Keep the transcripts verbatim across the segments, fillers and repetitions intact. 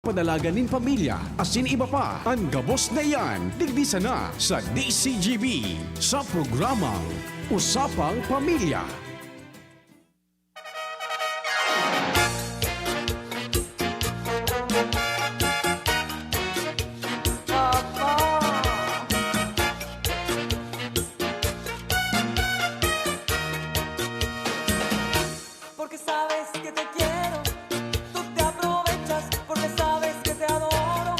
Padalagan nin pamilya, asin iba pa. An gabos na iyan, digdi sana sa D C G B, sa programang Usapang Pamilya. Porque sabes que te quiero, tú te aprovechas, porque sabes que te adoro,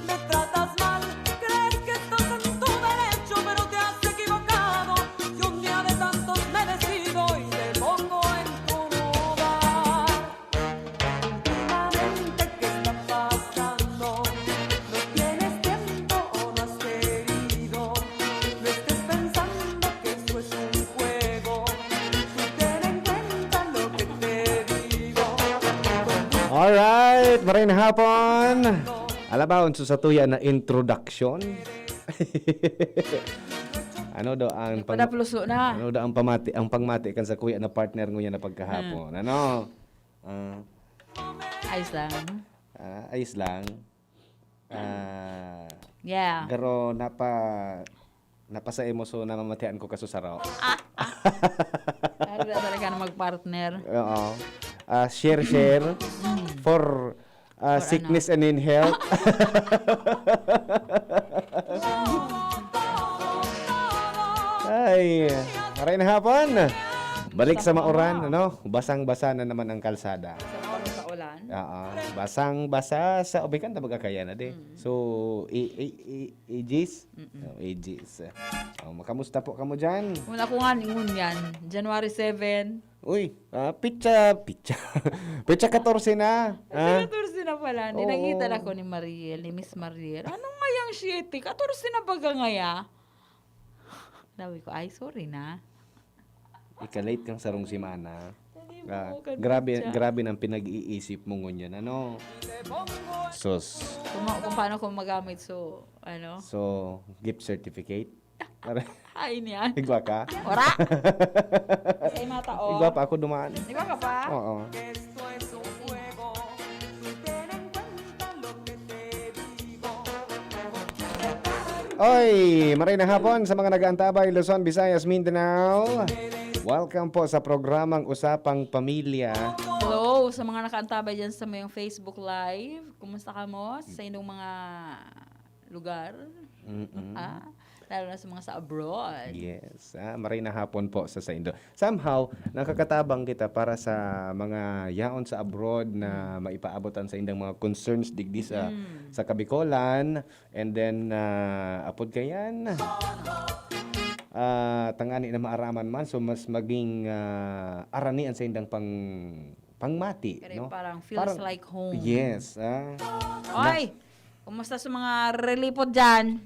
me tratas mal, crees que estás en tu derecho, pero te has equivocado, y un día de tantos me decido y te pongo en tu lugar. Últimamente, ¿qué está pasando? ¿No tienes tiempo o no has querido? No estés pensando que eso es un juego. Tú ten en cuenta lo que te digo. Alright, maray na hapon. Alabahon sa satuya na introduction. Ano daw ang pang, Padapluso na. Ano daw ang pamati, ang pangmati kan sakuya na partner nguyan na pagkahapon? Ano? Ah, Ayos lang. ah, ayos lang. Ah, Yeah. Garo napa napasa emoso na mamatian ko kasusaro. Ano na talaga na mag-partner? Oo. Ah, share share for ah, For sickness and in health. Ay, maray na hapon. Balik sa mauran, ano? Basang-basa na naman ang kalsada. Sa oras sa ulan? Oo. Basang-basa sa ubikan na baga kaya na di. So, i, i, i, ages? Oh, ages. Oh, makamusta po kamo dyan? Una ko nga ningon yan. January seven. Uy, ah, pitsa, pitsa. Pitsa katorse na. Ah? Ah? katorse na pala. Hindi Oo. nakita na ko ni Mariel, ni Miss Mariel. Ano nga yung siete? katorse na baga ngaya? Sabi ko, ay, sorry na. Ika-late kang sarong semana. Ah, Nalimutan grabe, siya. Grabe nang pinag-iisip mo ngunyan, ano? Sus. Kung, ma- kung paano ko magamit, so, ano? So, gift certificate? Aray, Ay, niyan. igwa ka? Ora! Sa mata, oh. Igwa pa ako dumaan. Igwa ka pa? Oo. Oy, maray na hapon sa mga nag-aantabay, Luzon, Visayas, Mindanao. Welcome po sa programang Usapang Pamilya. Hello, sa mga nakaantabay dyan sa mayong Facebook Live, kumusta ka mo? Sa inyong mga lugar? Mm-mm. Ah, lalo na sa mga sa abroad. Yes, ah, maray na hapon po sa saindo. Somehow, nakakatabang kita para sa mga yaon sa abroad na maipaabot ang saindang mga concerns digdi sa sa Kabikolan, and then ah, apod kayan ah, tangani na maaraman man, so mas maging ah, arani ang saindang pang pangmati, Kaya no? parang feels like home. Yes, ah. Oy! Kumusta sa mga relipot dyan?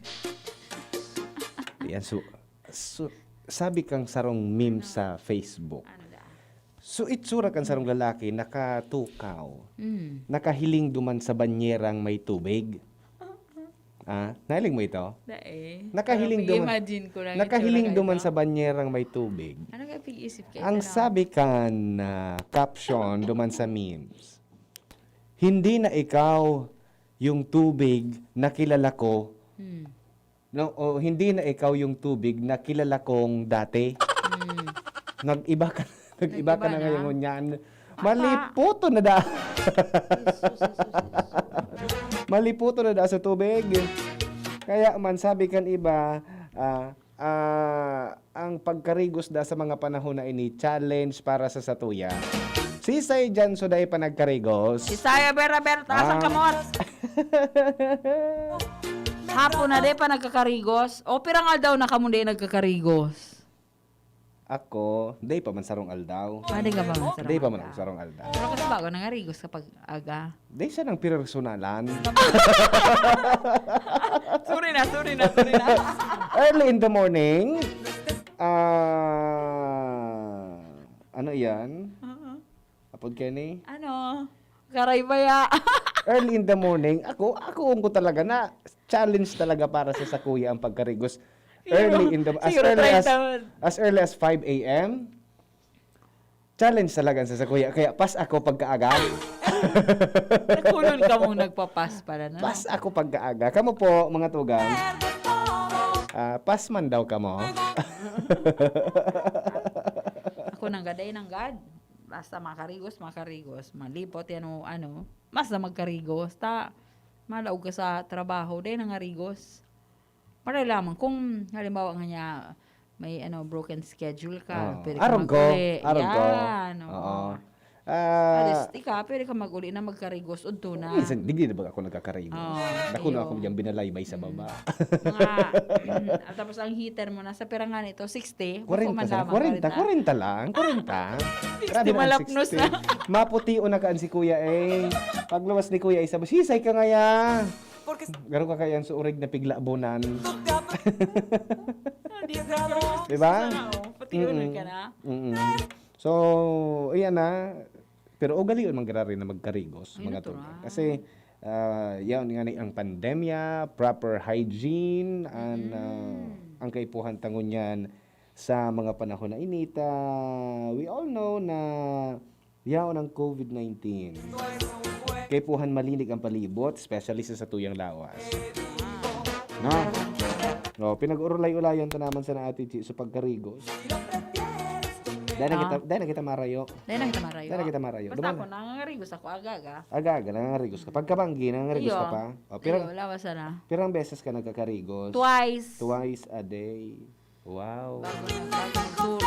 Yan, so, so, sabi kang sarong meme sa Facebook. Anda. So, itsura kan sarong lalaki, nakatukaw, Mm. nakahiling duman sa banyerang may tubig. Ah, nahiling mo ito? Dae. Nakahiling Parang duman, imagine ko lang yung nakahiling itsura duman kayo, sa no? banyerang may tubig. Ano ka pag-iisip kayo? Ang sabi kan ah, caption duman sa memes, "Hindi na ikaw yung tubig na kilala ko." Hmm. No, o hindi na ikaw yung tubig na kilala kong dati. Hmm. Nag-iba ka, nag-iba ka Nag-iba na na? Ngayon ngunyan. Maliputo na da. Maliputo na da sa tubig. Kaya man, sabi kan iba, ah, ah, ang pagkarigos da sa mga panahon na ini, challenge para sa satuya. Sisay dyan so dai pa nagkarigos? Si Saya Bera Bera, taas ang Ah. kamot. Hapon na, di pa nagkakarigos. O, pirang aldaw na kamo di nagkakarigos. Ako, day pa man sarong aldaw. Ah, di ka pa man sarong Day pa man aldaw. ako sarong aldaw. Pero kasi bago nangarigos kapag aga. Day siya ng personalan. Sorry na, sorry na, sorry na. Early in the morning, ah, ano yan? Oo. Apod Kenny? Ano? Karaybaya. Early in the morning, ako, ako ko talaga na challenge talaga para sa sakuya ang pagkarigos. Early in the as Siguro early as treinta. as early as five a.m. Challenge talaga sa, sa kuya. Kaya pas ako pagkaaga. Nakulon ka mong nagpapas pala, no? Pas ako pagkaaga. Kamo po, mga tugang. Ah, pas man daw kamo. Ako nang gaday nang gad. Basta makarigos, makarigos. Malipot yan o ano. Basta magkarigos. Ta, malaog ka sa trabaho. Day nangarigos. Para lamang kung halimbawa nga niya, may ano, broken schedule ka, Oo. pwede ka Arog ko, mag-uli. arog ko. Yan, oo. Oo. At Ah, least, ika, pwede ka mag-uli na magkarigos, udto na. Minsan, digdi na ba ako nagkakarigos? Oo, Dako na iyo. ako dyan binalaybay sa Mm. baba. Nga. Mm. At tapos ang heater mo, nasa pera nga nito, sixty? Bako Kwarenta man sana. lamang, Kwarenta, kwarenta. kwarenta lang, kwarenta. Sixty Grabe na ang malapnos sixty. na. Maputi o nakaan si Kuya eh. Pagluwas ni Kuya, isa ba, sisay ka ngaya? Garo ka kaya sa urig na piglabonan. Ah, di ba? Di ba? Sana, oh. Pati Mm-mm. yun ka na. Mm-mm. So, iyan na. Pero ugalion man giraray na magkarigos, Ay, mga natural. tugang. Kasi, ah, yaon nga ni ang pandemya, proper hygiene, and, ah, Mm. ang kaipuhan ta ngunyan sa mga panahon na inita, we all know na yaon ang covid nineteen. Kaipuhan malinig ang palibot, especially sa satuyang lawas. No? Oh, pinag-urulay-ulayan ta naman sana, Ate Chi, sa pagkarigos. Dahil na Ah. kita, dahil na kita marayo. Dahil na kita marayo. Dahil na kita marayo. Basta Duman- ako, nangangarigos ako, aga-aga. Aga-aga, nangangarigos ka. Pagkabanggi, nangangarigos ka Iyo. pa? Oh, pirang, Iyo, lawas na. pirang beses ka nagkakarigos? Twice. Twice a day. Wow. Bago na, bago na siguro.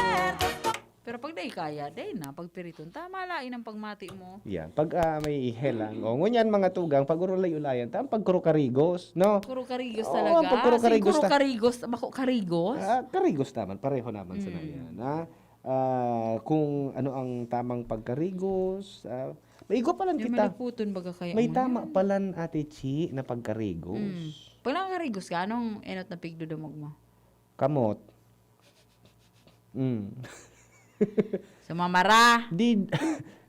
Pero pag dai kaya, dai na, pagpiriton. Tama lain ang pagmati mo. Yan. Pag, ah, may helang. O, ngunyan, mga tugang, pag-urulay-ulayan, ta, ang pagkurukarigos, no? Kurukarigos Oo, talaga. ang pagkurukarigos Sing ta- kurukarigos, bako karigos? Ah, karigos naman. Pareho naman sa Mm. yan, ha? Ah, kung ano ang tamang pagkarigos, ah, may igwa pa lang Yung kita. maliputon baga kaya May mo tama yan. palan, Ate Chi, na pagkarigos. Mm. Pag nangarigos ka, anong enot na pigdodumog mo? Kamot. Mm. Sumamara. Di,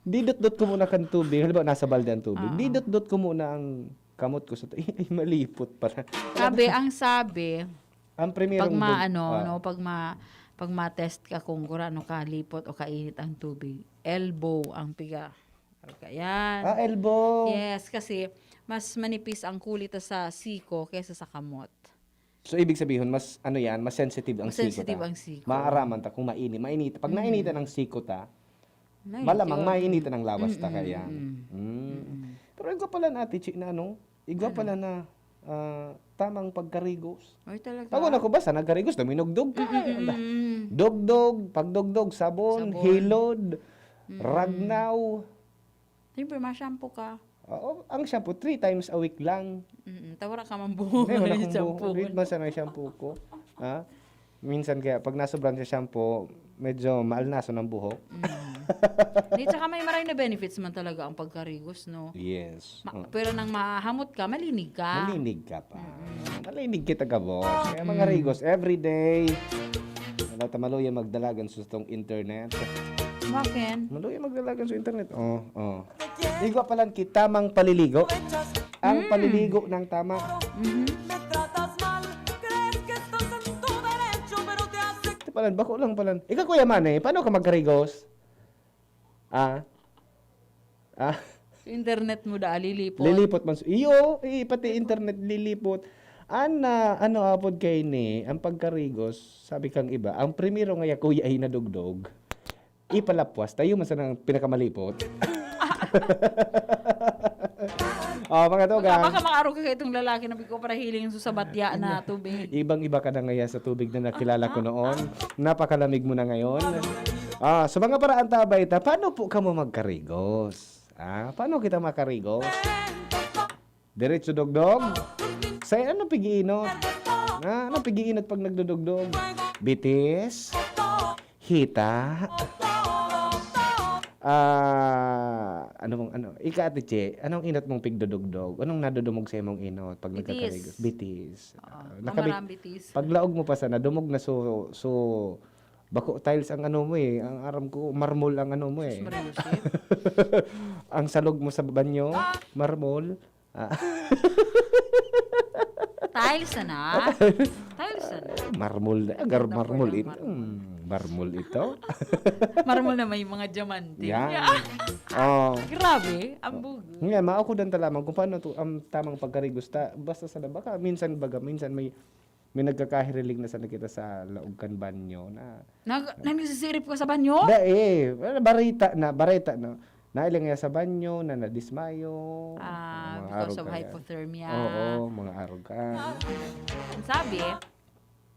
di dot-dot ko muna kan tubig. Halimbawa, nasa balde ang tubig. Oo. Di dot-dot ko muna ang kamot ko sa tu-, ay, malipot pala. Sabi, ang sabi, Ang primero pag ma-, ano, ah. no, pag ma-, pag ma-test ka kung gurano kalipot o kainit ang tubig, elbow ang piga. Yan. Ah, elbow. Yes, kasi mas manipis ang kulit sa siko kaysa sa kamot. So, ibig sabihin, mas, ano yan, mas sensitive ang Mas siko sensitive ta. ang siko. Maaraman ta kung mainit. Mainit. Pag Mm. nainitan ang siko ta, Ay, malamang yun. mainitan ang lawas ta Mm, kaya. mm, mm. Mm. Mm. Pero ikaw pala, Ate Chi, na ano, ikaw Ano? pala na, ah, tamang pagkarigos. Ay, talaga? Pag una ko basta nagkarigos, naminugdog ka. Mm, mm, Ala. mm, mm. Dugdog, pagdugdog, sabon, Sabon. hilod, Mm. ragnaw. Siyempre, ma-shampoo ka. Oo, ang shampoo, three times a week lang. Mm, ta wala ka man buhok Hindi, wala na akong shampoo. buhok. Di ba sana shampoo ko? Ha? Minsan kaya, pag nasobran sa shampoo, medyo maalnason ang buhok. Mm. Di, tsaka may maray na benefits man talaga ang pagkarigos, no? Yes. Ma-, Mm. pero nang mahamot ka, malinig ka. Malinig ka pa. Mm-mm. Malinig kita gabos. Kaya mga Mm. rigos, everyday. Wala ta maluya magdalagan sa tong internet. Bakit? Maluya magdalagan sa internet. Oh, oh. Igwa pa lang kita mang paliligo. Ang Mm. paliligo ng tama. Mhm. Ito pala, bako lang pala. Ikaw, Kuya Manny, paano ka magkarigos? Ah? Ah? Internet mo da, lilipot. Lilipot man. Iyo, eh, pati internet lilipot. An, ah, ano apod kay ni, ang pagkarigos, sabi kang iba, ang primero nga ya kuya ay nadugdog, ipalapwas, tayo man sana ang pinakamalipot. Oh, mga Baka, tugang. baka maarog ka itong lalaki na bigko para hiling sa batya na tubig. Ibang-iba ka na ngaya sa tubig na nakilala ko Ah, ah, noon. ah. Napakalamig mo na ngayon. Ah, sa mga paraan ta, Abay, ta, paano po kamo magkarigos? Ah, paano kita makarigos? Diretso dugdog? Sa ano pigiinot? Ah, ano pigiinot pag nagdudugdog? Bitis? Hita? Ah, ano mong, ano? Ika, Ate Che, anong inot mong pigdudugdog? Anong nadudumog sa imong inot pag Bitis. nagkakarigos? Bitis. Oo, Ah, nakabit-, mamarambitis. paglaog mo pa sana, dumog na so, so, bako tiles ang ano mo eh. Ang aram ko, marmol ang ano mo Sus eh. Maria Joseph. Ang salog mo sa banyo, marmol. Ah. Tiles na na. Tiles na na. Marmol na. Agar Dapat marmol lang in-, marmol. mm. Marmol ito? Marmol na may mga diamante. Yan. Yeah. Oh. Grabe, ang bugo. Nga, maaukodan ta lamang kung paano to, ang tamang pagkarigos ta. Basta sa labaka, minsan baga, minsan may may nagkakahiriling na sana kita sa laog kan banyo na Nag nagsisirip ka sa banyo? Da eh, wala, barita na, barita na. Nailang niya sa banyo na nadismayo. Ah, Mga because arog of ka yan. Hypothermia. Oo, mga arog ka. Ang sabi,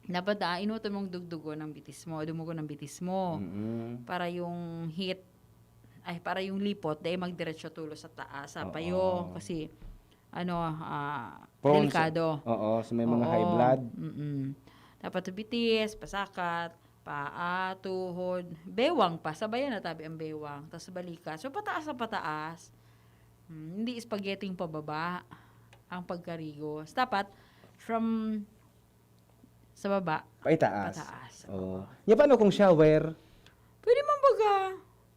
dapat ah, inuton mong dugdugon ang bitis mo, dumugon ang bitis mo. Mm-mm. Para yung heat, ay para yung lipot, dahil magdiretso tulo sa taas, sa Oo. payo. Kasi, ano, ah, Prone sa- delikado. Oo, so may mga high Oo. blood. Mm-mm. Dapat sa bitis, pasakat, paa, tuhod, bewang pa. Sabayan na tabi ang bewang. Tapos balikat. So, pataas na pataas. Hmm, hindi spaghetti yung pababa ang pagkarigos. Dapat from sa baba. Paitaas. Pataas. Oo. Nya, paano kung shower? Pwede man baga.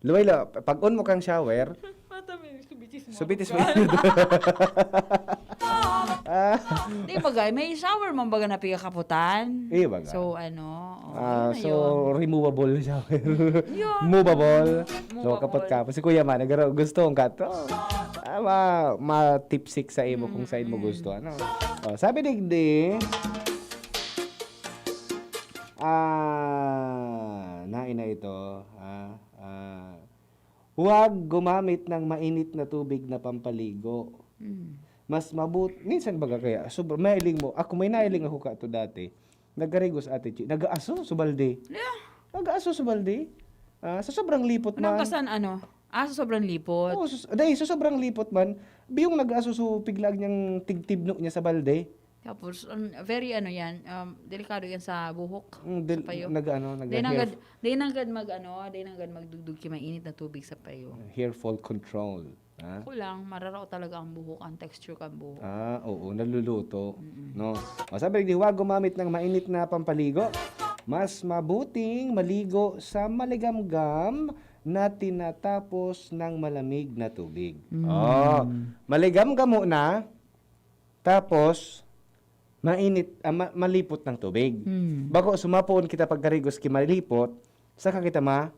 Luway la, pag on mo kang shower, Mata, may subitis mo. subitis mo. Ka. Ah, Di baga, may shower man baga na pigakaputan. Iya baga. So, ano, oh, ah, yun na so, yun. removable shower. Yun. Movable. So, Movable. Kapot-kapot. Si Kuya Man, nagaro-, gusto kong kato. Ah, ma, matipsik sa imo kung saan mo gusto. Ano? Oh, sabi digdi, ah, naina ito, ah, ah, huwag gumamit ng mainit na tubig na pampaligo. Mm. Mas mabut-, minsan baga kaya, sobra, mailing mo. Ako, may nailing ako kato dati. Nagkarigos, Ate Chi. Nag-aaso sa balde. Yeah. Nag-aaso sa balde. Ah, sa sobrang lipot Unang man. kasan, ano? Ah, sa sobrang lipot. Oo, sus-, dahil sa sobrang lipot man, biyong nag-aaso sa piglaag niyang tigtibno niya sa balde. Tapos, um, very ano yan, um, delikado yan sa buhok. Mm, del-, sa payo. nag-ano, nag-hair, Dahil nanggad, dahil nanggad mag ano, dahil nanggad magdugdug ki mainit na tubig sa payo. hair fall control. Ha? Ako lang, mararao talaga ang buhok, ang texture kan buhok. Ah, oo, naluluto. No? O, sabi ni, huwag gumamit ng mainit na pampaligo. Mas mabuting maligo sa maligamgam na tinatapos ng malamig na tubig. Mm. Oh, maligamgam muna, tapos mainit, ah, ma- malipot ng tubig. Mm. Bako sumapoon kita pagkarigos ki malipot, saka kita ma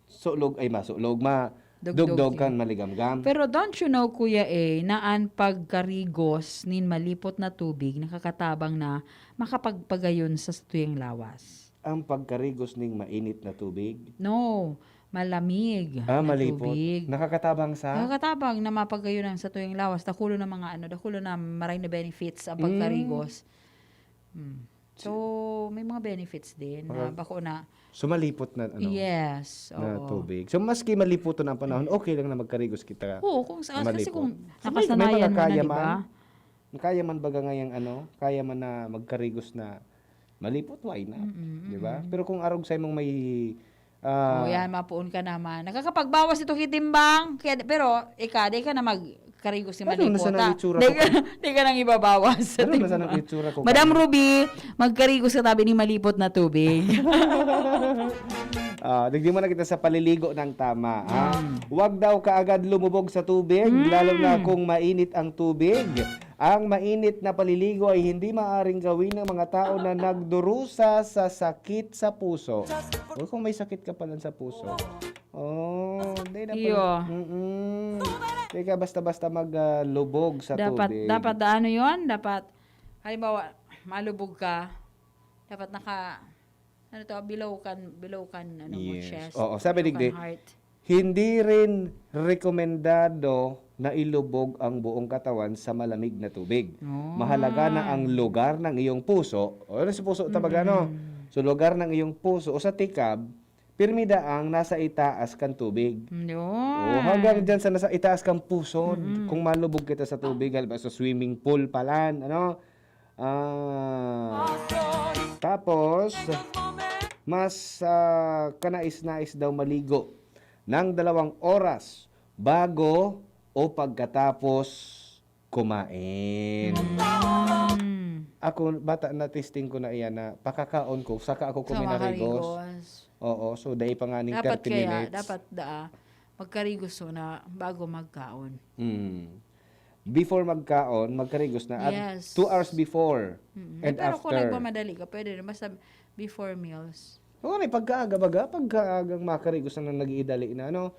sulog, ay masulog, ma Dugdog dugdog yun. Kan maligamgam. Pero don't you know, Kuya A, na an pagkarigos nin malipot na tubig nakakatabang na makapagpagayon sa satuyang lawas? Ang pagkarigos ning mainit na tubig. No, malamig Ah, na malipot. tubig. Nakakatabang sa? Nakakatabang na mapagayon ang satuyang lawas. Dakulo na mga ano, dakulo na maray na benefits ang Mm. pagkarigos. Mm. So, may mga benefits din na Mga- bako na, So, malipot na, ano, yes, na oo. tubig. So, maski malipoton ang panahon, okay lang na magkarigos kita. Oo, kung sa, na kasi malipot. kung So, may- may nakasanayan mga mo na, kaya di ba? man. Kaya man baga ngayang ano, kaya man na magkarigos na malipot, why not? Mm-mm, Di ba? mm-mm. Pero kung arog sa imong may ah, Oh, yan, mapuon ka naman. Nakakapagbawas ito kitimbang. Kaya, pero, ika, di ka na magkarigos ni Ano na malipot, sana ah. itsura Di ko? ka, di ka nang ibabawas sa Ano na sana timbang. itsura ko? Madam Ruby, magkarigos ka tabi ni malipot na tubig. Ah, digdi mo na kita sa paliligo ng tama, ha? Mm. Huwag daw kaagad lumubog sa tubig, Mm. lalo na kung mainit ang tubig. Ang mainit na paliligo ay hindi maaring gawin ng mga tao na nagdurusa sa sakit sa puso. O kung may sakit ka pala sa puso. Oh, hindi na Iyo. pala. Mm-mm. Hindi ka basta-basta maglubog sa Dapat, tubig. dapat da, ano yun? Dapat, halimbawa, malubog ka, dapat naka, ano to, below kan, below kan, ano mo, Yes. chest. Oo, sabi Below digdi, kan heart. Hindi rin rekomendado na ilubog ang buong katawan sa malamig na tubig. Oh. Mahalaga na ang lugar ng iyong puso, o ano sa puso, tabaga, no? Mm. So, lugar ng iyong puso o sa tikab, pirmi daang nasa itaas kan tubig. Yun. O, hanggang dyan sa nasa itaas kang puso, Mm-mm. kung malubog kita sa tubig, halimbawa sa swimming pool palan, ano? Ah, tapos, mas ah, kanais-nais daw maligo ng dalawang oras bago o pagkatapos kumain. Mm. Ako, bata, na-testing ko na iyan na pakakaon ko, saka ako Sa kuminarigos. makarigos. Oo, so dai pa nga ning Dapat thirty kaya, minutes. Dapat daa, magkarigos na bago magkaon. Mm. Before magkaon, magkarigos na. At Yes. two hours before Mm. and Pero kung after. nagmamadali ka, pwede rin. Basta before meals. Oo, may pagkaaga baga, pagkaagang makarigos na nag-iidali na, ano.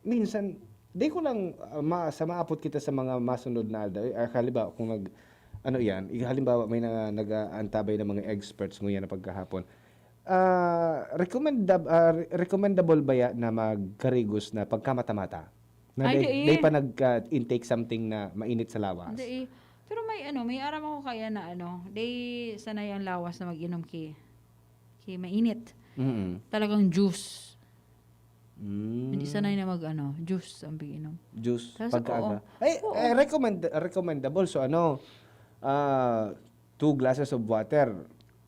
Minsan, di ko lang, ah, ma-, sa maapot kita sa mga masunod na aldaw, eh, ah, halimbawa, kung nag-, ano yan, i-, halimbawa, may na, nag-aantabay ng mga experts ngunyan na pagkahapon. Ah, recommendab-, ah, re-, recommendable ba yan na magkarigos na pagkamata-mata? Na Ay, di, di eh. di pa nag-, ah, intake something na mainit sa lawas? Di, eh. Pero may ano, may aram ako kaya na ano, di sanay ang lawas na mag-inom ki, ki mainit. Mm. Talagang juice. Mm. Hindi sanay na mag-ano, juice ang pag-inom. Juice, Tapos, pagkaaga. oo. Ay, Oo. eh, recommend-, recommendable. So, ano, ah, two glasses of water.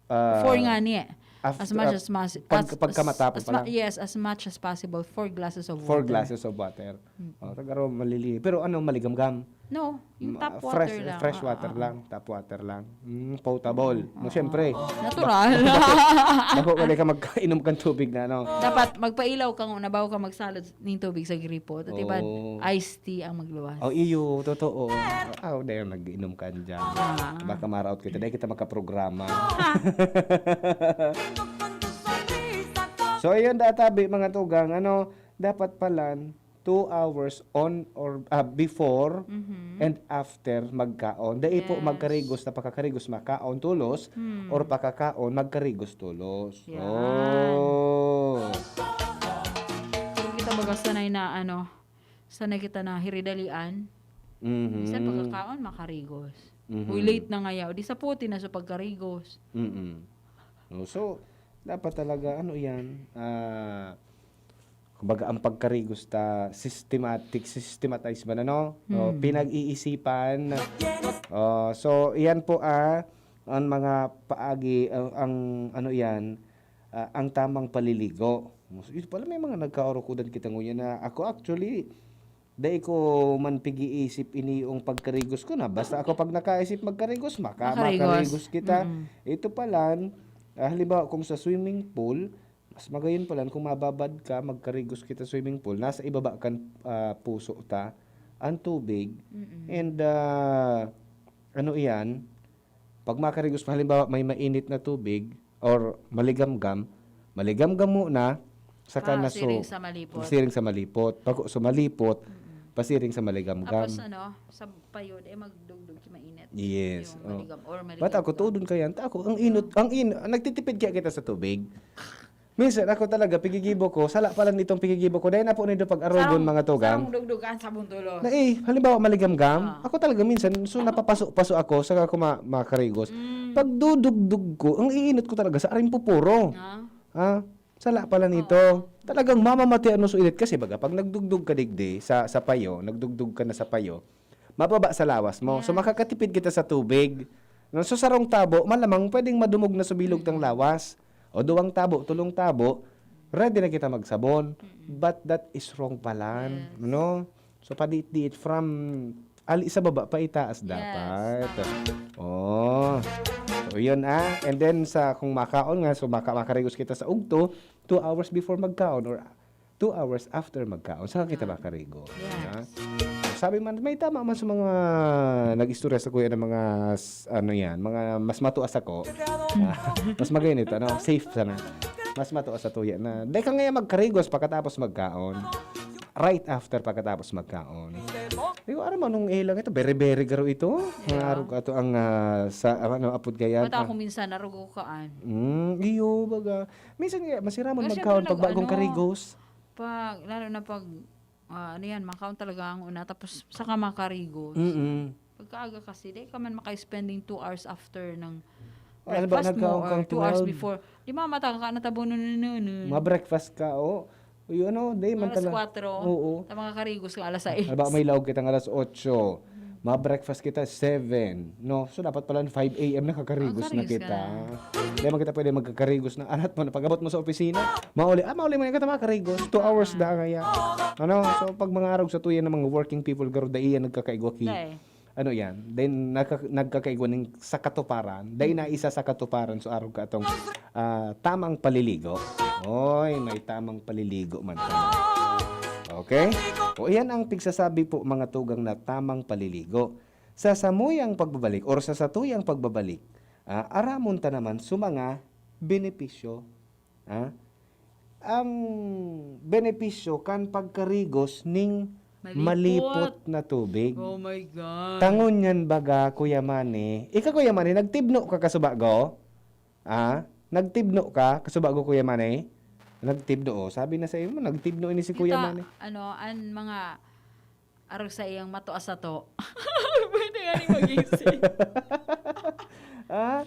Ah, Four nga ni eh. af-, As much ah, as mas-, pag-, as, pagkamata as, po as pala. ma-, yes, as much as possible, four glasses of Four water. glasses of water. Mm. Oh, tagaro malili-, pero ano, maligamgam? No, yung Ma-, tap water fresh, lang. fresh Ah, water ah, lang, ah. tap water lang. Mm, potable. No, Oo. siyempre. Natural. Bako wala ka magkainom kang tubig na, ano. Dapat magpailaw ka nga, nabaw ka magsalod ning tubig sa gripo. Tatiban, Oo. iced tea ang magluwas. Oh, iyo, totoo. Ah, oh, dahil nag-inom ka dyan. Ah. Baka maraot kita. Dahil kita makaprograma. So, ayun, databi, mga tugang, ano, dapat palan, two hours on or, ah, before Mhm. and after magkaon. Dai po Yes. magkarigos na pagkakarigos makaon tolos Hmm. or pagkakaon magkarigos tolos. Yan. Oh. Kung kita baga sanay na ano, sanay kita na hiridalian. Mhm. Minsan pagkakaon, makarigos. Mhm. Uy, late na ngaya. O di sa puti na sa pagkarigos. Mm-mm. Oh, so, dapat talaga, ano yan, ah, kumbaga, ang pagkarigos ta systematic, systematize man, ano? O, Hmm. pinag-iisipan. O, so, iyan po, ah, ang mga paagi, ang, ang ano yan, ah, ang tamang paliligo. Ito pala, may mga nagkaurukudan kita ngunyan na ako, actually, dai ko man pig-iisip ini yung pagkarigos ko na. Basta ako, pag nakaisip magkarigos, maka-, Makarigos. makarigos kita. Mm. Ito pala, ah, halimbawa, kung sa swimming pool, mas magayon pala kung mababad ka, magkarigos kita swimming pool, nasa ibaba kan, ah, puso ta ang tubig. Mm-mm. And, ah, ano iyan, pag makarigos pa, halimbawa, may mainit na tubig or maligamgam, maligamgam muna, saka na su-, Pasiring sa malipot. pasiring sa malipot. Pag sumalipot, Mm-mm. pasiring sa maligamgam. Tapos ano, sa payo, di magdugdug ki mainit. Yes, Yung oh. maligam-, or Ba't ako, maligamgam. tuudon ka yan? Ta ako, ang inot, ang in-, nagtitipid kaya kita sa tubig. Minsan ako talaga, pigigibo ko, sala pala nitong pigigibo ko, dahil na po nito pag-arogon, Sarong, mga tugang. sarong dugdugan sa buntulo. Na eh, halimbawa, maligamgam, Ah. ako talaga minsan, so napapaso-paso ako, saka ako ma-, makarigos. Mm. Pag dudugdug ko, ang iinot ko talaga sa aring pupuro. Ah. Ah, sala pala nito. Oo. Talagang mamamatian mo sa init kasi baga, pag nagdugdug ka digdi sa, sa payo, nagdugdug ka na sa payo, mababa sa lawas mo. So, Yes. makakatipid kita sa tubig. No, so, sarong tabo, malamang pwedeng madumog na sa bilog tang Mm. lawas. O duwang tabo, tulong tabo, ready na kita magsabon. Mm-mm. But that is wrong pala, Yes. no? So, padiit-diit from ali sa baba pa itaas Yes. dapat. Oh. So, yun, ah. And then, sa kung makaon nga, so, maka-, makarigos kita sa ugto, two hours before magkaon or two hours after magkaon, saka kita Ah. makarigo, Yes. ha? Sabi man, may tama man sa mga nag-istorya sa kuya ng mga s-, ano yan, mga mas matuas ako. Ah, mas magayon ito, ano? Safe sana. Mas matuas sa tuya na. Dai ka ngayon magkarigos pagkatapos magkaon. Right after pagkatapos magkaon. Di ko aram anong ilang ito. Bere-bere garo ito. Mga Yeah. arog ato ang, ah, sa, ano, apod kaya. Mata Ah. ako minsan, arugo kaan. Mm, iyo, baga. Minsan nga, masiramon Pero magkaon siyempre pag bagong nag-ano, karigos. Pag, lalo na pag, ah, ano yan, makaon talaga ang una, tapos saka makarigos. Mm-mm. Pagkaaga kasi, di ka man maka-spending two hours after ng Ano ba, breakfast mo nagkaon or kang two hours twelve? before. Di mamata ka na tabo nun, nun, nun, nun. Ma-breakfast ka, oh. Uy, ano, di man Alas tala-, kwatro, Oo. ta mga karigos ka alas sais. Ano ba, may laog kitang alas otso. Ma-breakfast kita seven, no? So, dapat pala five A M nakakarigos Ah, na karigos ka kita. na. Di man kita pwede magkakarigos na, alat mo na, pag-abot mo sa opisina, mauli, ah, mauli mo na kita makarigos. Two hours Ah. da ngaya. Ano? So, pag mga arog sa tuya ng mga working people, garo, dai yan nagkakaigwa ki-, Dai. ano yan? Then, nagka-, nagkakaigwa ning sa katuparan. Dai na isa sa katuparan, so arog ka atong, ah, tamang paliligo. Oy, may tamang paliligo man ka. Okay? O, iyan ang pigsasabi po, mga tugang, na tamang paliligo. Sa samuyang pagbabalik or sa satuyang pagbabalik, ah, aramon ta naman sa mga benepisyo Ha? Ang benepisyo kan pagkarigos ning Malipot. malipot na tubig. Oh my God. Tangon yan baga, Kuya Manny. Ika, Kuya Manny, nagtibno ka kasubago? Ah? Nagtibno ka kasubago, Kuya Manny? Nagtibno, oh. Sabi na sa imo, nagtibno ini si Kuya Kita, Manny. Ano, an mga arog sa iyang mato asato. Pwede nga rin magising. Ah?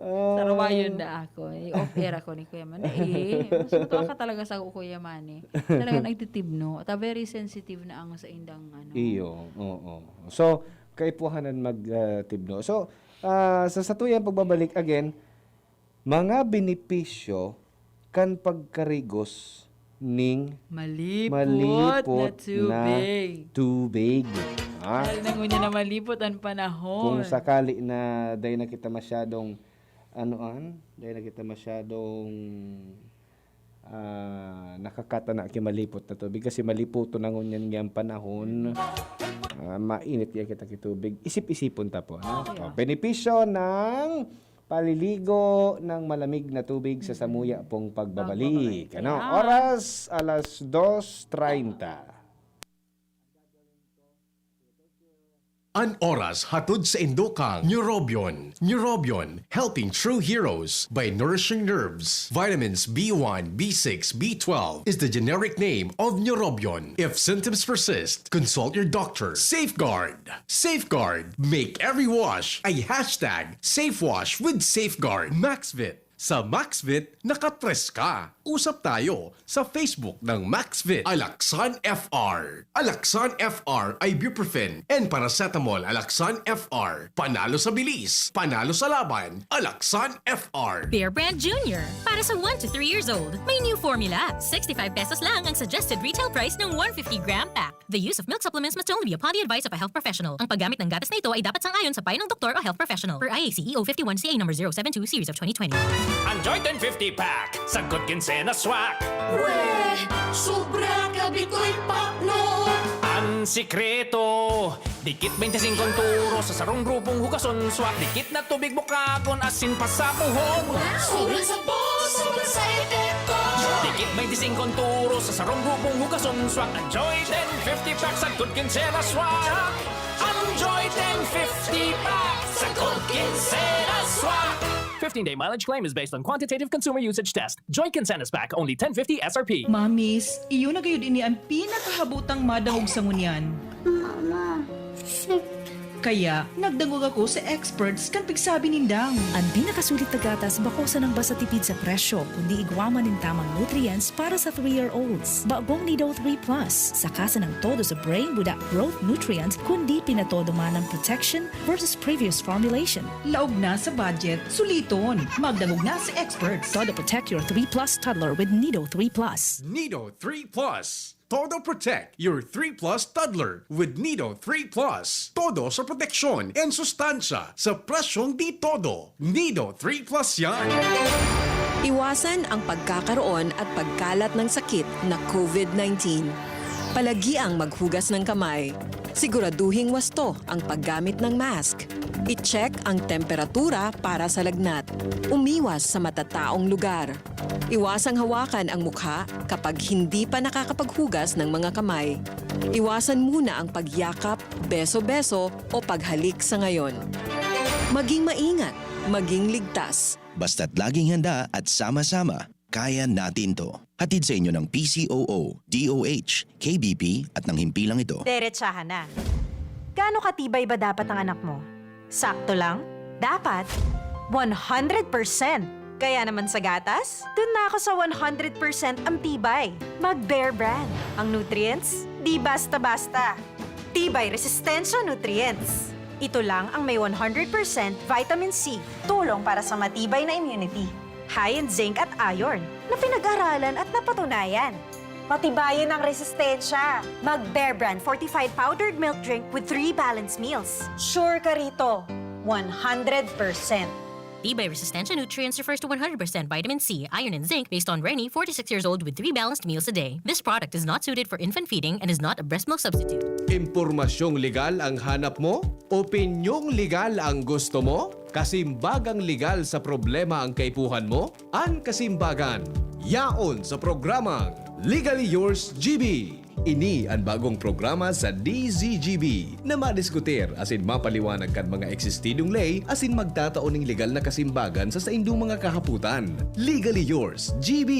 Ah. Sarawayon na ako. I-off-air ako ni Kuya Manny. Eh, mas matuwa ka talaga sa Kuya Manny. Talaga nagtitibno. Ta very sensitive na ang sa indang ano. Iyo, oo. So, kaipuhanan mag, ah, tibno. So, ah, sa satuyang pagbabalik again, mga benepisyo kan pagkarigos ning Malipot, malipot na tubig. na tubig. Ah, Dahil nangunya na malipot ang panahon. kung sakali na dahil na kita masyadong, ano an, dahil na kita masyadong ah, nakakatana ki malipot na tubig kasi maliputo na ngunyan nga ang panahon. Ah, mainit kaya kita ki tubig. Isip-isipon ta po, ano? Yeah. Oh, benepisyo ng paliligo ng malamig na tubig sa samuya pong pagbabalik. Pagbabalik. Ano? Ayan. Oras, alas dos treinta. An oras hatod sa indo kang Neurobion. Neurobion, helping true heroes by nourishing nerves. Vitamins B one, B six, B twelve is the generic name of Neurobion. If symptoms persist, consult your doctor. Safeguard. Safeguard. Make every wash a hashtag safe wash with Safeguard. Maxvit. Sa Maxvit, nakatres ka. Usap tayo sa Facebook ng Maxvit. Alaksan F R. Alaksan F R, ibuprofen, and paracetamol. Alaksan F R. Panalo sa bilis. Panalo sa laban. Alaksan F R. Bear Brand Junior. Para sa one to three years old, may new formula. Sixty-five pesos lang ang suggested retail price ng one fifty gram pack. The use of milk supplements must only be upon the advice of a health professional. Ang paggamit ng gatas na ito ay dapat sang-ayon sa payo ng doktor o health professional. Per I A C E O fifty-one C A number zero seven two series of twenty twenty. Enjoy ten fifty pack sa Good Quincena Swak. Weh, sobra ka bitoy pakno. Ang sikreto, dikit twenty-five ang turo sa sarong grupong hugason swak. Dikit na tubig bukagon, asin pasabuhon. Sobrang sabon, sobrang sa epekto. Dikit twenty-five ang turo sa sarong grupong hugason swak. Enjoy ten fifty pack sa Good Quincena Swak. Enjoy ten fifty pack sa Good Quincena Swak. Fifteen-day mileage claim is based on quantitative consumer usage test. Joy Quincena's pack, only ten fifty S R P. Mamis, iyo na gayud ini an pinakahabotang madangog sa ngunyan. Mama, Kaya, nagdangog ako sa experts kan pigsabi nindang. An pinakasulit na gatas bako sanang basta tipid sa presyo, kundi igwa man nin tamang nutrients para sa three-year-olds. Bagong Nido three Plus, saka sanang todo sa brain buda growth nutrients, kundi pinatodo man ang protection versus previous formulation. Laog na sa budget, suliton. Magdangog na sa experts. Todo protect your three plus toddler with Nido three Plus. Nido three Plus. Todo protect your three plus toddler with Nido three Plus. Todo sa proteksyon and sustansya sa presyong di todo. Nido three Plus yan. Iwasan ang pagkakaroon at pagkalat ng sakit na COVID nineteen. Palagiang maghugas ng kamay. Siguraduhing wasto ang paggamit ng mask. I-check ang temperatura para sa lagnat. Umiwas sa matataong lugar. Iwasang hawakan ang mukha kapag hindi pa nakakapaghugas ng mga kamay. Iwasan muna ang pagyakap, beso-beso o paghalik sa ngayon. Maging maingat, maging ligtas. Basta't laging handa at sama-sama, kaya natin to. Hatid sa inyo ng P C O O, D O H, K B P at ng himpilang ito. Derechahan na. Gaano katibay ba dapat ang anak mo? Sakto lang? Dapat? One hundred percent! Kaya naman sa gatas, dun na ako sa one hundred percent ang tibay. Mag Bear Brand. Ang nutrients, di basta-basta. Tibay Resistensya Nutrients. Ito lang ang may one hundred percent vitamin C, tulong para sa matibay na immunity. High in zinc at iron na pinag-aralan at napatunayan. Patibayin ang resistensya. Mag Bear Brand fortified powdered milk drink with three balanced meals. Sure ka rito, one hundred percent. Tibay Resistensya Nutrients refers to one hundred percent vitamin C, iron, and zinc based on Reni, forty-six years old, with three balanced meals a day. This product is not suited for infant feeding and is not a breast milk substitute. Impormasyong legal ang hanap mo? Opinyong legal ang gusto mo? Kasimbagang legal sa problema ang kaipuhan mo? An Kasimbagan. Yaon sa programang Legally Yours G B. Ini an bagong programa sa D Z G B na madiskutir asin mapaliwanag kan mga eksistidong ley asin magtatao nin legal na kasimbagan sa saindong mga kahapotan. Legally Yours G B,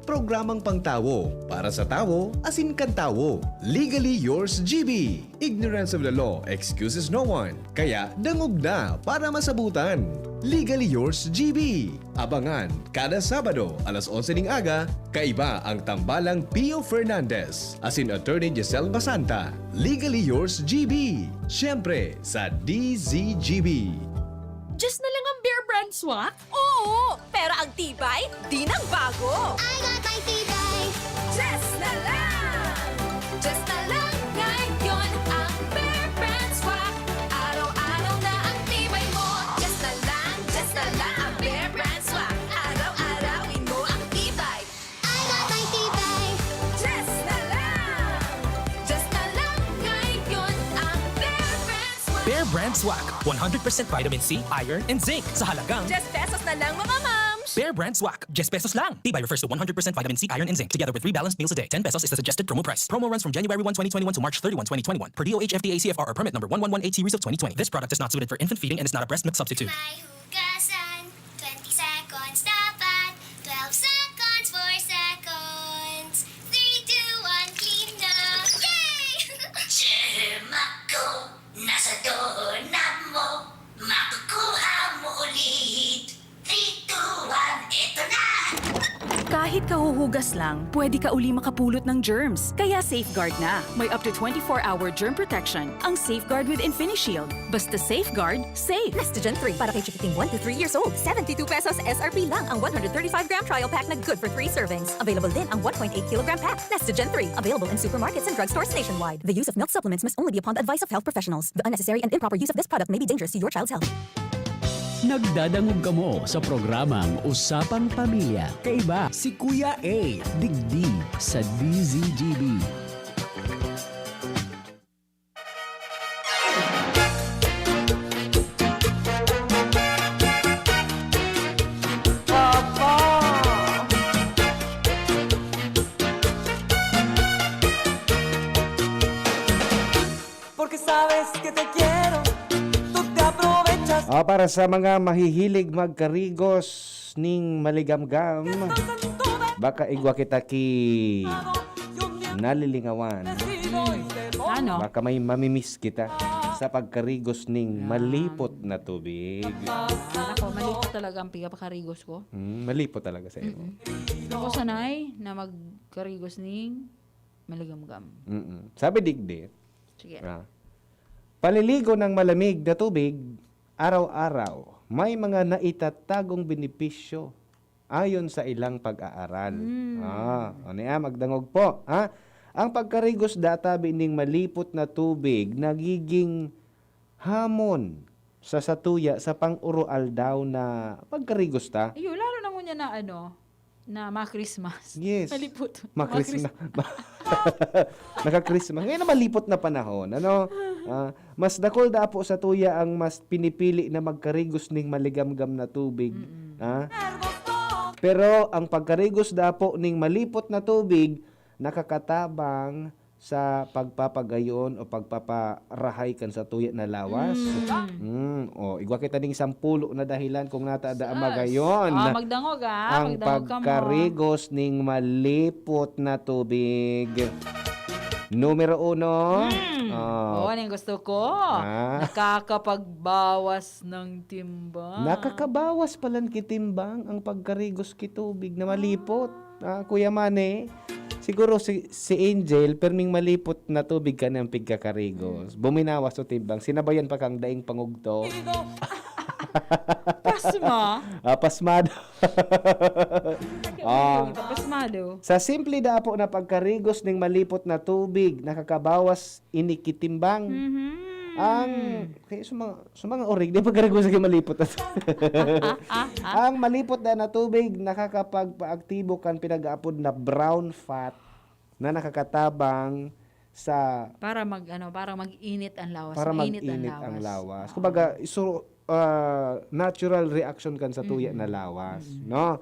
programang pangtawo, para sa tawo, asin kan tawo. Legally Yours G B. Ignorance of the law excuses no one. Kaya dangog na para masabutan. Legally Yours G B. Abangan kada Sabado, alas onse ning aga, kaiba ang tambalang Pio Fernandez, asin Attorney Giselle Basanta. Legally Yours G B. Siyempre, sa D Z G B. Diyos na lang ang Bear Brand Swak? Oo, pero ang tibay, di nagbago. I got my tibay. Diyos na lang! Diyos na lang ngayon ang Bear Brand Swak. Araw-araw na ang tibay mo. Diyos na lang, Diyos na lang ang Bear Brand Swak. Araw-arawin mo ang tibay. I got my tibay. Diyos na lang! Diyos na lang ngayon ang Bear Brand Swak. Bear Brand Swak. One hundred percent vitamin C, iron, and zinc. Sa halagang Diyes pesos na lang, mga mams! Bear Brand Swak. Diyes pesos lang. Tibay refers to one hundred percent vitamin C, iron, and zinc, together with three balanced meals a day. Ten pesos is the suggested promo price. Promo runs from January one, twenty twenty-one to March thirty-one, twenty twenty-one, per D O H F D A C F R or permit number one one one eight series of twenty twenty. This product is not suited for infant feeding and is not a breast milk substitute. May hugasan, twenty seconds dapat, twelve seconds, four seconds, three, two, one, clean na! Yay! Germ ako, nasa doorknob mo, makukuha mo ulit. Three, two, one, eto na! Kahit kahuhugas lang, pwede ka uli makapulot ng germs. Kaya Safeguard na. May up to twenty-four hour germ protection ang Safeguard with InfiniShield. Basta Safeguard, safe! Nestogen three para kay chikiting one to three years old. Seventy-two pesos S R P lang ang one hundred thirty-five gram trial pack na good for three servings. Available din ang one point eight kilogram pack. Nestogen three, available in supermarkets and drugstores nationwide. The use of milk supplements must only be upon the advice of health professionals. The unnecessary and improper use of this product may be dangerous to your child's health. Nagdadangog kamo sa programang Usapang Pamilya. Kaiba si Kuya A, digdi sa D Z G B. Porque sabes que te quiero, tú te aprovechas. Ah, para sa mga mahihilig magkarigos ning maligamgam, baka igwa kita ki nalilingawan. Ano? Baka may mamimiss kita sa pagkarigos ning Yan. malipot na tubig. Ako, malipot talaga ang pigpakarigos ko. Hmm, malipot talaga sa imo. Mm-mm. Ako sanay na magkarigos ning maligamgam. Mm-mm. Sabi digdi, Sige. ah, paliligo ng malamig na tubig araw-araw may mga naitatagong benepisyo ayon sa ilang pag-aaral. Mm. Ah, o niya, magdangog po, ha? Ang pagkarigos da tabi ning malipot na tubig nagiging hamon sa satuya sa pang-uroaldaw na pagkarigos ta. Iyo, lalo na ngunyan na ano, na ma-Christmas. Yes. Malipot. Ma-Christmas. Ma-Christ- Naka-Christmas. Ngayon na malipot na panahon, ano? Ah, mas dakul da po satuya ang mas pinipili na magkarigos ning maligamgam na tubig. Mm-mm. Ah? Pero ang pagkarigos da po ning malipot na tubig, nakakatabang sa pagpapagayon o pagpaparahay kan satuya na lawas. Mm. Mm, o, igwa kita ning sampulo na dahilan kung nata da Sus. magayon Ah, magdangog, ah. ang Magdangog ka mo. pagkarigos ning malipot na tubig. Numero uno. Mm. Oh. Oo, ano yung gusto ko? Ah. Nakakapagbawas ng timbang. Nakakabawas palan ki timbang ang pagkarigos ki tubig na malipot. Ah, Kuya Manny, siguro si, si Angel, perming malipot na tubig ka ng pigkakarigos. Mm. Buminawas o timbang, sinabayan pa kang daing pangugto. Pasma. Ah, pasmado. Ah. Pasmado. Sa simple da po na pagkarigos ning malipot na tubig, nakakabawas ini ki timbang. Mhm. Ang, kaya sa mga, sa mga orig, di pagkarigos sa malipot na tubig. Ah, ah, ah, ah. Ang malipot na, na tubig nakakapagpaaktibo kan pinag-aapod na brown fat na nakakatabang sa Para mag, ano, para mag-init ang lawas. Para Mainit ang mag-init ang lawas. lawas. Oo. Kumbaga, so, ah, natural reaction kan sa tuya Mm. na lawas, Mm. no?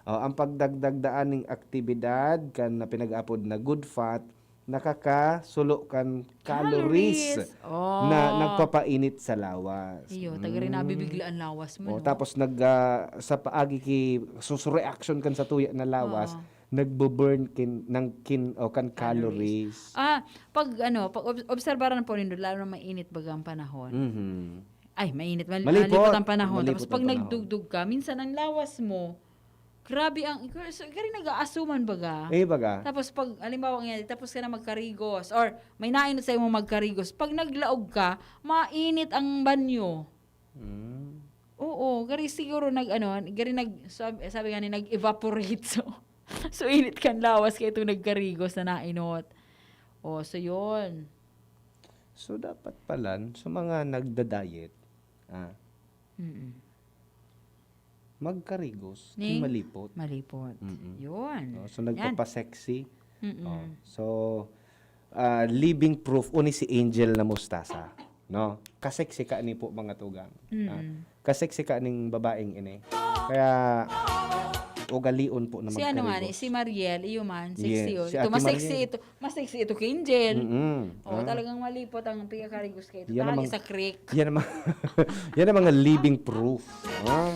Oh, ang pagdagdag daan ning aktibidad kan na pinag-aapod na good fat, nakakasulo kan calories Calories. Oh. na nagpapainit sa lawas. Iyo, taga rin Mm. nabibigla ang lawas mo, Oh, no? tapos nag, ah, sa paagi ki, sus-, reaction kan sa tuya na lawas, Oo. nagbo-burn kin, ng kin, o kan Calories. calories. Ah, pag ano, pag ob-, obserbaran po nindo, lalo na mainit baga ang panahon. Mhm. Ay, mainit, mal-, Malipot. malipot ang panahon. Malipot Tapos ang pag panahon. nagdugdog ka, minsan ang lawas mo, grabe ang, so, gari nag-aasuman baga. Eh, baga. Tapos pag, halimbawa nga, tapos ka na magkarigos, or may nainot sa imong magkarigos, pag naglaog ka, mainit ang banyo. Mm. Oo, gari siguro nag, ano, gari nag, sabi, sabi nga ni, nag-evaporate. So, so init kan lawas kay itong nagkarigos na nainot. Oh, so yun. So, dapat palan, sa mga nagda-diet, ah, Mm-mm. magkarigos, Ning malipot. malipot. Mm-mm. Yun. Oh, so, Yan. nagpapasexy. Mm-mm. Oh, so, ah, living proof, uni si Angel na Mustasa, no? Kasexy ka ni po, mga tugang. Ah, Mm. kasexy ka ning babaeng ini. Kaya, ugalion po na Si ano nga ni, magkarigos. si Mariel, iyo man, sexy Yes, yun. si Ito, Ate mas sexy Mariel. ito, mas sexy ito kay Angel. Mm-mm. Oh, Ah. talagang malipot ang pagkakarigos kay ito. Yan Tangan namang, isa creek. yan namang, yan ang mga living proof. Ah.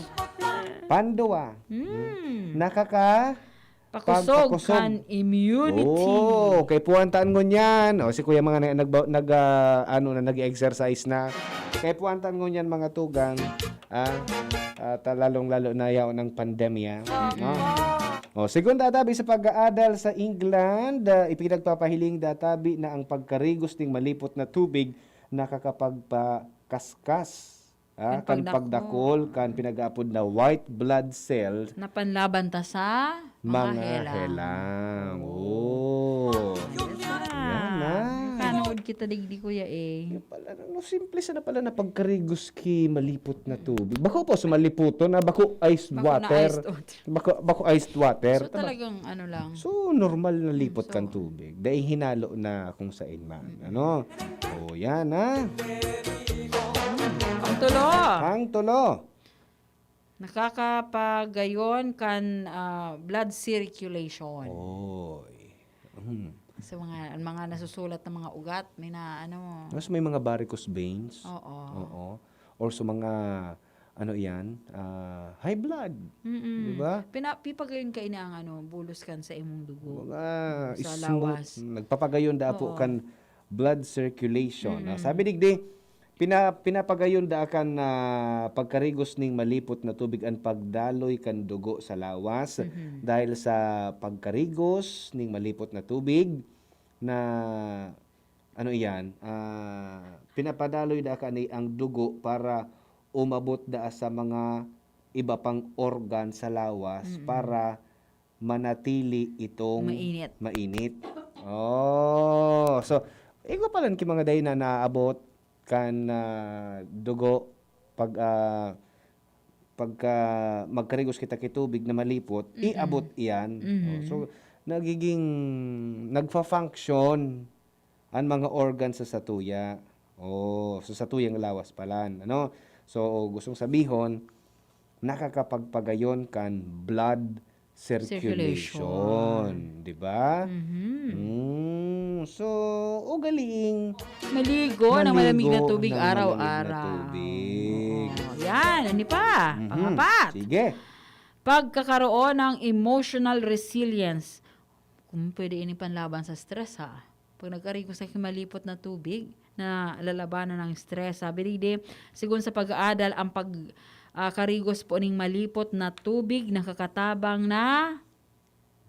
Panduwa. Mm. Nakaka- Pakusog Pagpakusog. kan immunity. Oh, kay puwantaan ngunyan. O, si Kuya mga na, nagba-, nag, ah, ano na, nag-e-exercise na. Kay puwantaan ngunyan, mga tugang, ah, at, ah, lalong-lalo na yaon ang pandemya, no? O, segun databi sa pag-aadal sa England, ah, ipinagpapahiling databi na ang pagkarigos ning malipot na tubig nakakapagpakaskas, ah, Kan kan pagdakol. pagdakol kan pinag-aapod na white blood cell Na panlaban ta sa mga mga helang. helang. Oh. Yan na. Yan na. May panood kita digdi, kuya, eh. Yan pala, no, simple sana pala na pagkarigos ki malipot na tubig. Bako po, sa maliputo na, bako iced Bako na water. iced water. Bako, bako iced water. So, Tama. talagang ano lang. So, normal na lipot Mm, so kan tubig. Dahil hinalo na kung sain man. Mm. Ano? O, yan, ha? Ang tulo. Ang tulo. Nakakapagayon kan, ah, blood circulation. Oy. Hmm. Sa mga, ang mga nasusulat na mga ugat, may na, ano. Mas may mga varicose veins. Oo. Oo. Or sa mga, ano yan, ah, high blood. Mm-mm. Di ba? Pina-, pipagayon ka ini ang, ano, bulos kan sa imong dugo. Mga Sa smooth. lawas. Nagpapagayon daa po Oo. kan blood circulation. Ah, Mm-mm. sabi digdi, pina-, pinapagayon daa kan, ah, pagkarigos ning malipot na tubig an pagdaloy kan dugo sa lawas. Mm-hmm. Dahil sa pagkarigos ning malipot na tubig na, ano iyan, ah, pinapadaloy daa kan ang dugo para umabot daa sa mga iba pang organ sa lawas Mm-mm. para manatili itong Mainit. mainit. Oh, so, igwa pa lang ki mga dai na naabot kan, ah, dugo pag, ah, pagka magkarigos kita ki tubig na malipot, Mm-mm. iabot iyan. Mm-hmm. Oh, so, nagiging, nagfa-function an mga organ sa satuya. Oh, sa satuyang lawas palan, ano? So, gustong sabihon, nakakapagpagayon kan blood circulation, Circulation. di ba? Mhm. Mm, so, ugaling Maligo ng malamig na maligo tubig ng malamig na araw-araw. tubig. Oo. Yan, ano pa? Mhm. Pangapat. Sige. Pagkakaroon ng emotional resilience. Kung pwede ini panlaban sa stress, ha? Pag nagkarigos ka ki malipot na tubig na lalabanan ng stress, sabi digdi, segun sa pag-aadal, ang pag, ah, karigos po ning malipot na tubig nakakatabang na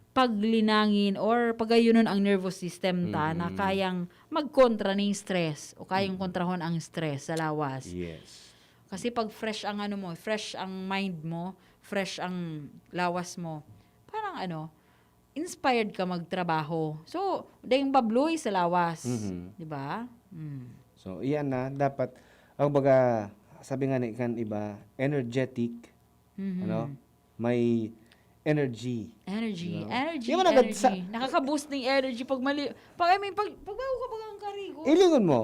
paglinangin or pagayonon ang nervous system ta na Mm. kayang magkontra ning stress o kayang Mm. kontrahon ang stress sa lawas. Yes. Kasi pag fresh ang ano mo, fresh ang mind mo, fresh ang lawas mo, parang ano, inspired ka magtrabaho. So, dayong babloy sa lawas, Mhm. di ba? Mm. So, iyan na, dapat, ang baga, sabi nga ni kan iba, energetic, Mhm. ano? May energy. Energy. Di ba? Energy, Di ba nagad-, energy. sa Nakaka-boost ng energy pag mali-, pag, I mean, pag, pag bago ka bagang karigo. Ilingon mo,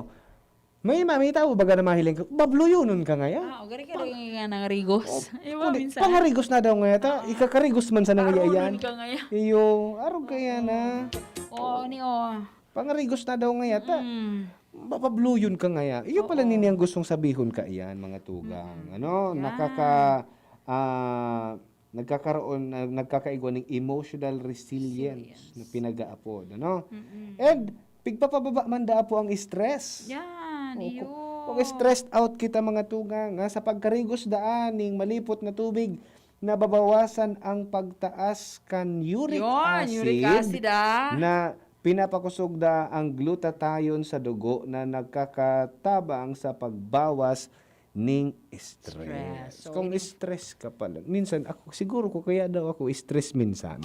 May ma-, may tawo baga na mahiling ka, babluyonon ka ngaya? Ah, o, gari ka daw nga nangarigos. Oh, Di ba, kundi, minsan? Pangarigos na daw ngaya ta, Oo. ikakarigos man sana ngaya Aronon yan. ka ngaya. Iyo, arog kaya na. Oo, ni, oh. Pangarigos na daw ngaya ta. Mm. Mapabluyon ka ngaya. Iyo pala Oo. nini ang gustong sabihon ka iyan, mga tugang. Mm. Ano, Yan. nakaka-, ah, nagkakaroon, na, nagkakaigwa ning emotional resilience Resilience. na pinag-aapod, ano? Mm-mm. And, pigpapababa man daa po ang stress. Yan, Oh, iyo. kung, kung stressed out kita, mga tugang, ha, sa pagkarigos daan ning malipot na tubig, nababawasan ang pagtaas kan uric Yun, acid uric acid, ah. na pinapakusog da ang glutathione sa dugo na nagkakatabang sa pagbawas ning stress. Stress. So, Kung ini- stress ka pala, minsan ako, siguro ko kaya daw ako stress minsan.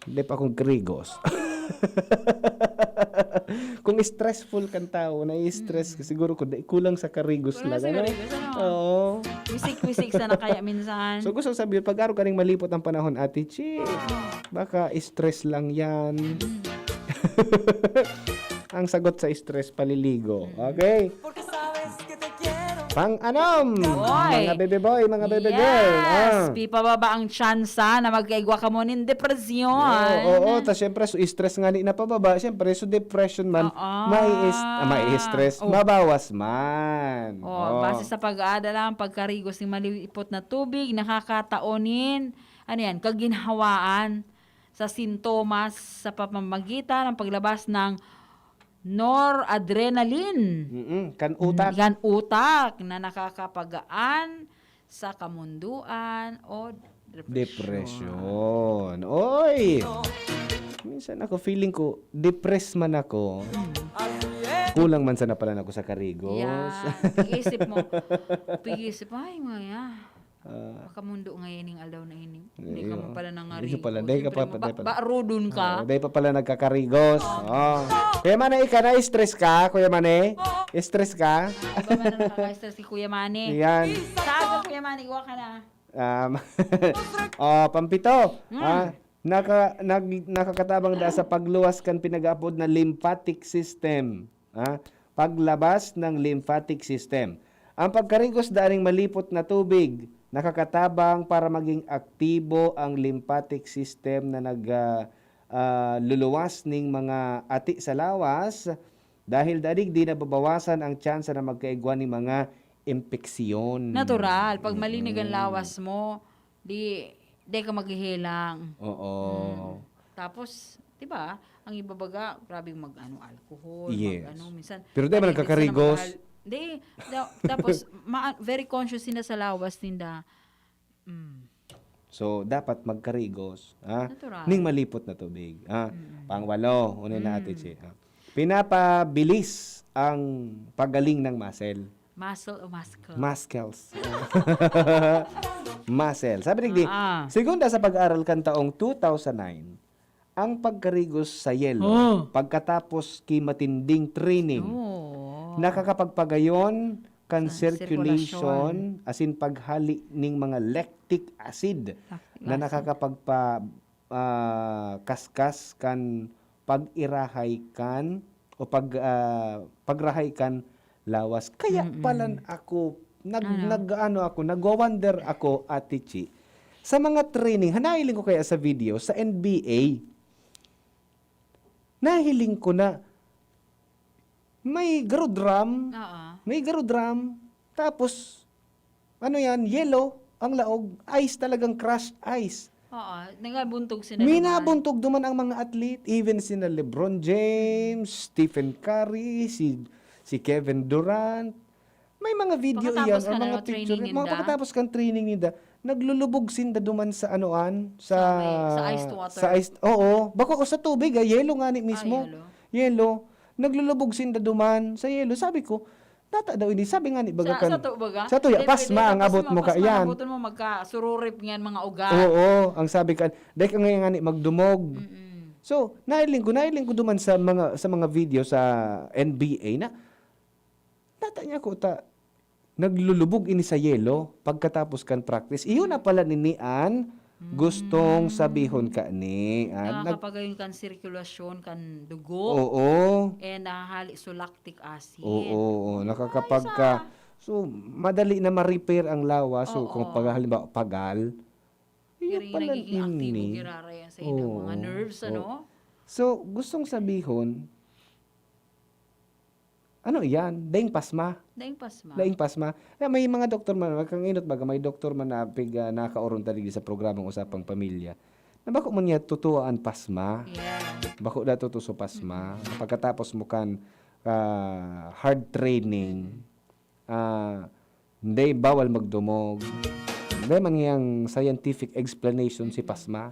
Hindi pa akong karigos. Kung stressful kang tao, nai-stress ka, Mm. siguro ko, dai, kulang sa karigos Kulang lang, sa ano? karigos, ano? Oo. Wisik-wisik sana kaya minsan. So, gusto ko sabihin, pag araw ka ning malipot ang panahon, Ate Chi, baka stress lang yan. Mm. Ang sagot sa stress, paliligo. Mm. Okay? Pang-anom, Oy. mga baby boy, mga baby Yes. girl. Ah. Pipababa ang tsansa na magkaigwa kamo nin depresyon. Oo, oo, tas syempre, so stress nga ni napababa, syempre, so depression man, Oo. may is-, ah, may stress, Oh. mabawas man. Oh, Oh. base sa pag-aada lang, pagkarigos ning malipot na tubig, nakakatao nin, ano yan, kaginhawaan sa sintomas sa pamamagitan ng paglabas ng noradrenaline. Mm-mm, kan utak. Kan utak na nakakapagaan sa kamunduan o depresyon. Depresyon. Oy! Minsan ako, feeling ko, depressed man ako. Mm. Kulang man sana pala ako sa karigos. Yan. Pag-isip mo, pag-isip mo, "Ay, mga yan. Ah. Makamundo ngayon ning aldaw na ini." Di ka Iyo. man pala Iyo nangarigos. pala, dahil ka Siyempre, pa, pa, maba-, dahil pala. barudon ka. Ah, dahil pa pala nagkakarigos. Oh. Kuya Manny, ika na, stress ka, Kuya Manny? Stress ka? Iba man ang nakaka-stress kay Kuya Manny. Yan. Sa aga, Kuya Manny, iwa ka na. Um, oh, pampito. Hmm. Ah, naka-, nag-, nakakatabang da sa pagluwas kan pinag-aapod na lymphatic system. Ah, paglabas ng lymphatic system. Ang pagkarigos da ning malipot na tubig, nakakatabang para maging aktibo ang lymphatic system na nag-, ah, ah, luluwas ning mga ati sa lawas. Dahil da digdi, nababawasan ang tsansa na magkaigwa ning mga impeksyon. Natural. Pag malinig ang Mm. lawas mo, di, di ka maghihilang. Oo. Mm. Tapos, di ba, ang iba baga, grabe mag-ano, alcohol, Yes. mag-ano, minsan, Pero di man addict sila nagkakarigos. mag-al-, di, da-, tapos, ma-, very conscious sila sa lawas ninda. Mm. So, dapat magkarigos, ha? Natural. Ning malipot na tubig, ha? Mm. Pangwalo, una na, Ate Mm. Chi, ha? Pinapabilis ang paggaling ng muscle. Muscle o muscle? Muscles. Muscle. Sabi ni, Ah, ah. segunda sa pag-aral kan taong two thousand nine, ang pagkarigos sa yelo Oh. pagkatapos ki matinding training, Oh. nakakapagpagayon kan Sa circulation, sirkulasyon. asin paghali ning mga lactic acid Lactic na acid. nakakapagpa-, ah, kaskas kan pag-irahay kan o pag, ah, pagrahay kan lawas. Kaya Mm-mm. palan ako, nag-, Ano? nag-ano ako, nagwa-wonder ako, Ate Chi. Sa mga training, ha, nahiling ko kaya sa video, sa N B A, nahiling ko na may garo drum, Oo. may garo drum, tapos, ano yan, yelo, ang laog, ice talagang crushed ice. Oo, nagabuntog sila duman. Minabuntog duman ang mga athlete, even sina LeBron James, Stephen Curry, si, si Kevin Durant. May mga video Pagkatapos iyan, ka ang na mga training picture. Mga ninda? pagkatapos kang training ninda, naglulubog sinda duman sa anoan, sa Sa may, sa iced water? sa ice, oo. Bako sa tubig, ah, yelo nga ni Ah, mismo. yelo. Yelo. Naglulubog sinda duman sa yelo. Sabi ko, "Nata daw ini?" Sabi nga ni baga Sa, kan, sa to, baga? sa tuya, Hindi, pasma pwede, ang pasma, abot mo pasma, kaiyan. abutan mo, magkasururip nga ang mga ugat. Oo, ang sabi kan, "Dek, ang ngayon nga ni magdumog." Mm-mm. So, nailing ko, nailing ko duman sa mga, sa mga video sa N B A na, nata niya ko ta, naglulubog ini sa yelo pagkatapos kan practice. Iyon na pala nini an Gustong sabihon kani, ah, nag- Nakakapagayon kan sirkulasyon kan dugo. Oo. And nahahali sa lactic acid. Oo, oo. Ay, Nakakapagka, sa- so, madali na ma-repair ang lawas. So, kung Oo. pag, halimbawa, pagal, yun Garing pala nagiging aktibo, ini. Giraray sa ilang mga Oo, nerves, oo. ano? So, gustong sabihon, ano iyan? Daing pasma. Daing pasma. Daing pasma. Kaya may mga doktor man, kang inot baga, may doktor man na pig, ah, nakauron ta digdi sa programang Usapang Pamilya, na bako man niya totoo an pasma. Yeah. Bako da totoo sa pasma. Mm. Pagkatapos mo kan, ah, hard training, Mm. ah, hindi, bawal magdumog. Hindi man niyang scientific explanation si pasma.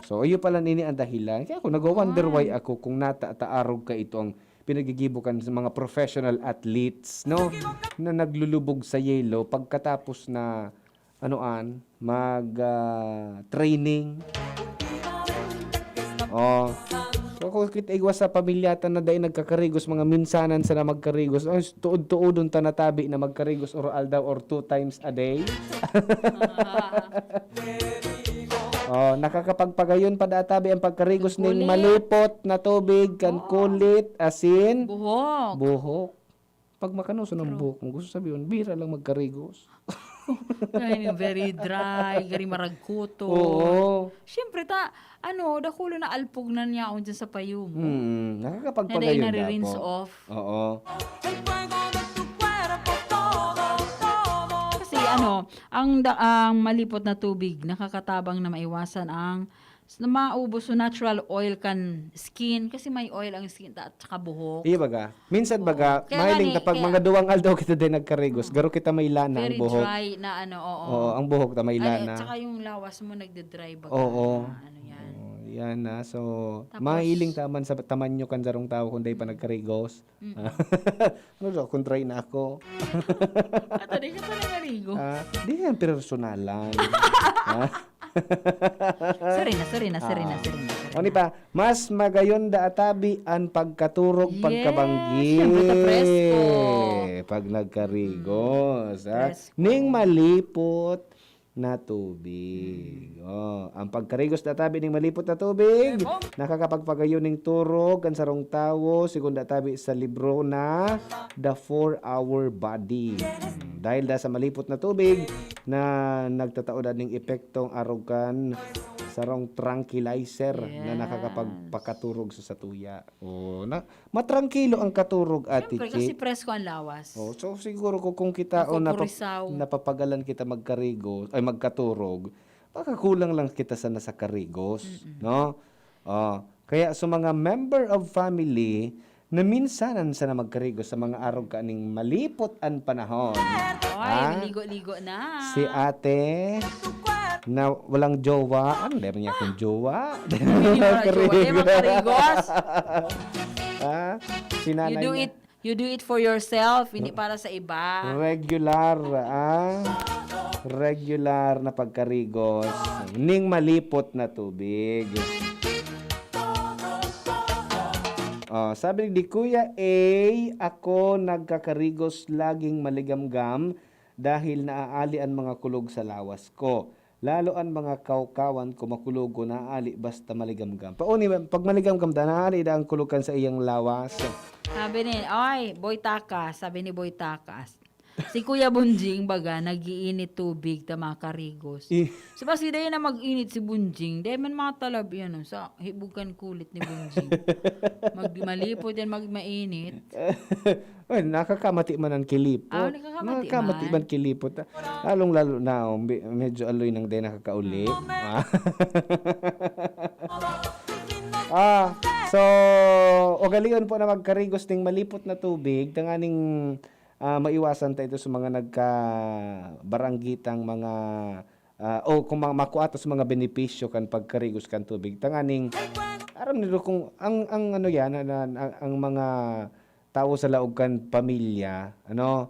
So, iyo pala nini ang dahilan. Kaya ako, nagwa-wonder why Ay. ako kung nata-, taarog ka ito ang pinagigibo kan sa mga professional athletes, no? Na naglulubog sa yelo pagkatapos na, ano an, mag, ah, training. Oh. So, kung kita igwa sa pamilyatan na dai nagkakarigos, mga minsanan sana magkarigos. Ay, tuod-tuodon ta natabi na magkarigos or aldaw or two times a day. Oh, nakakapagpagayon pa databi ang pagkarigos ning Kulit. malipot na tubig, kan Oo. kulit, asin, Buhok. buhok. Pag makanoso ng True. buhok mo, gusto sabihin, bira lang magkarigos. Ay, very dry, gari maragkuto. Oo. Siyempre, ta, ano, dakulo na alpog na niya dyan sa payo mo. Mm, Na nakakapagpagayon dai nare-rinse dapo. off. Oo. Kasi ano, ang da-, ang malipot na tubig, nakakatabang na maiwasan ang s-, na maubos yung natural oil kan skin. Kasi may oil ang skin ta-, at saka buhok. Iyo baga. Minsan Oo. baga, Kaya mahiling nga ni, kapag kaya mga duwang aldaw kita din nagkarigos, Mm. garo kita may lana ang Very buhok. dry na ano, oo. Oo, ang buhok ta may Ay, lana. at saka yung lawas mo nagde-dry baga Oo. na ano yan. Oo, yan na. So, Tapos mahiling taman sa tamanyo kan sarong tawo kung dai pa Mm. nagkarigos. Mm. Ano daw, kung dry na ako. Ato, di ka pa nangarigo. Ah, di yan personalan. Ah? Sorry na, sorry na, sorry na, Ah. sorry na, sorry O, di na. ba? Mas magayon da atabi an pagkaturog, Yes, pagkabanggi. syempre, ta presko. Pag nagkarigos, Mm. ah. Presko. Ning malipot na tubig. Mm. Oh, ang pagkarigos da atabi ning malipot na tubig, Lemon. nakakapagpagayon ning turog kan sarong tawo, sigon da atabi sa libro na The Four-Hour Body. Mm. Dahil da sa malipot na tubig na nagtatao da ning epektong arog kan sarong tranquilizer na Yes. nakakapagpakaturog sa satuya. Oh, na, matrangkilo ang katurog, Ate Siyempre, Chi. kasi presko ang lawas. Oh, so siguro kung, kung kita o napa-, Nakukurisaw. napapagalan kita magkarigos, ay, magkaturog, makakulang lang kita sana sa karigos, Mm-mm. no? Oh, kaya sa mga member of family na minsanan sana magkarigos sa mga arog kaning malipot an panahon. Oy, Ah? naligo-ligo na. Si ate na walang jowa. Ano, meron niya akong jowa? Hindi mo na jowa, di makarigos. Ah, si You nanay do niya. it, you do it for yourself, hindi para sa iba. Regular, ah. Regular na pagkarigos. Ning malipot na tubig. Ah, sabi ni Kuya A, ako nagkakarigos laging maligamgam dahil naaali an mga kulog sa lawas ko. Lalo an mga kawkawan ko makulog ko, naaali basta maligamgam. Pauni, pag maligamgam da, naaali da ang kulog kan sa iyang lawas. Sabi ni, oy, Boy Takas, sabi ni Boy Takas, si Kuya Bunjing baga, nag-iinit tubig ta makarigos. Eh. So, basi dai na mag-init si Bunjing, dai man matalab yan, oh, sa hibog kan kulit ni Bunjing. Mag-, malipot yan, mag-, mainit. Well, nakakamati man ang kilipot. Ah, nakakamati Nakakamati man. man kilipot. Lalong-lalo na, oh, me-, medyo aloy nang dai nakakauli. Mm. Ah. Ah, so, ugalion po na magkarigos ning malipot na tubig, tanganing, ah, maiwasan ta ito sa mga nagkabaranggitang mga, ah, o kung ma-, makua ta sa mga benepisyo kan pagkarigos kan tubig. Tanganing, aram niyo kung ang, ang ano yan, na, na, ang, ang mga tawo sa laog kan pamilya, ano,